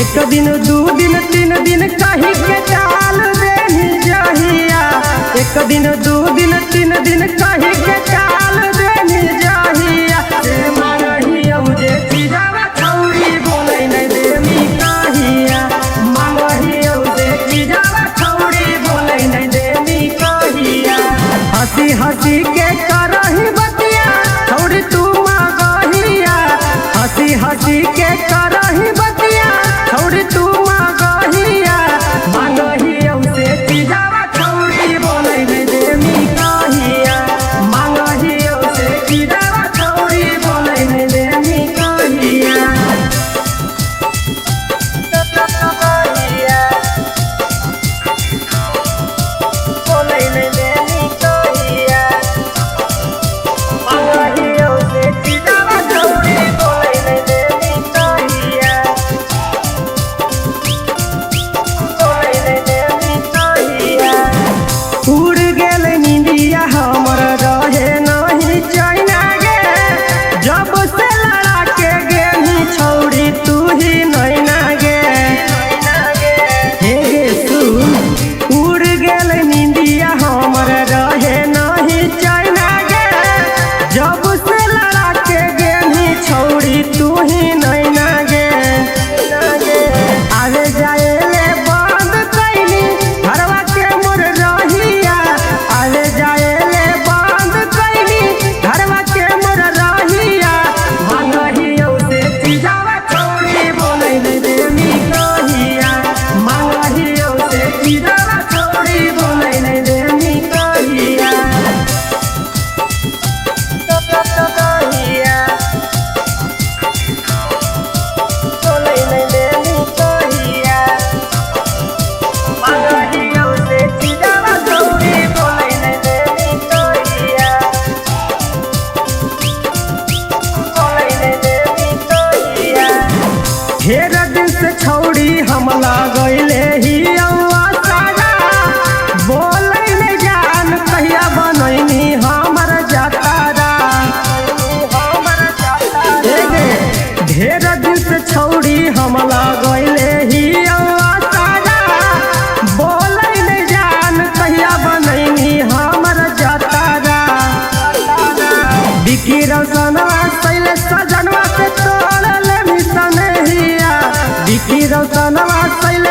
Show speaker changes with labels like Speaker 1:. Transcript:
Speaker 1: एक दिन दू दिन तीन दिन कही के टाल देनी जहिया। एक दिन दू दिन तीन दिन कही के टाल देनी जहिया। से मांगहियौ जे चीजावा छौरी बोलै नै देनी कहिया। मांगहियौ जे चीजावा छौरी बोलै नै देनी कहिया। हंसी हंसी के करही बतिया छौरी तू मगहिया। हंसी हंसी के करही बतिया छौरी तू मगहिया। मांगहियौ से चीजावा छौरी बोलै नै देनी कहिया। मांगहियौ से चीजावा छौरी बोलै नै देनी कहिया। बोलै नै देनी कहिया। मांगहियौ से चीजावा छौरी बोलै नै देनी कहिया। बोलै नै देनी कहिया। उड़ गेल निंदिया हमर रहे नहीं चैना गे। जब से लड़ा के गेनी छौरी तू ही नैना गे। हे गे सुन, उड़ गेल निंदिया हमर रहे नहीं चैना गे। जब से लड़ा के गेनी छौरी तू ही नैना गे। आवे जाए ले बंद कैनी घरवा के मोर रहिया। आवे जाए ले बंद कैनी घरवा के मोर रहिया। मांगहियौ से चीजावा छौरी बोलै नै देनी कहिया। मांगहियौ से चीजावा छौरी बोलै नै देनी कहिया। कहिया। बोलै नै देनी कहिया। मांगहियौ से चीजावा छौरी बोलै नै देनी कहिया। बोलै नै देनी कहिया। ढेर दिन से छौरी हम लगैले हियौआ सारा। बोलै नै जान कहिया बनैनी हमर जतारा। हे गे, ढेर दिन से छौरी हम लगैले हियौआ सारा। बोलै नै जान कहिया बनैनी हमर जतारा। बिकी रोशनवा शैलेश सजनवा से तोड़ल मिसनहिया। बिकी रोशनवा शैलेश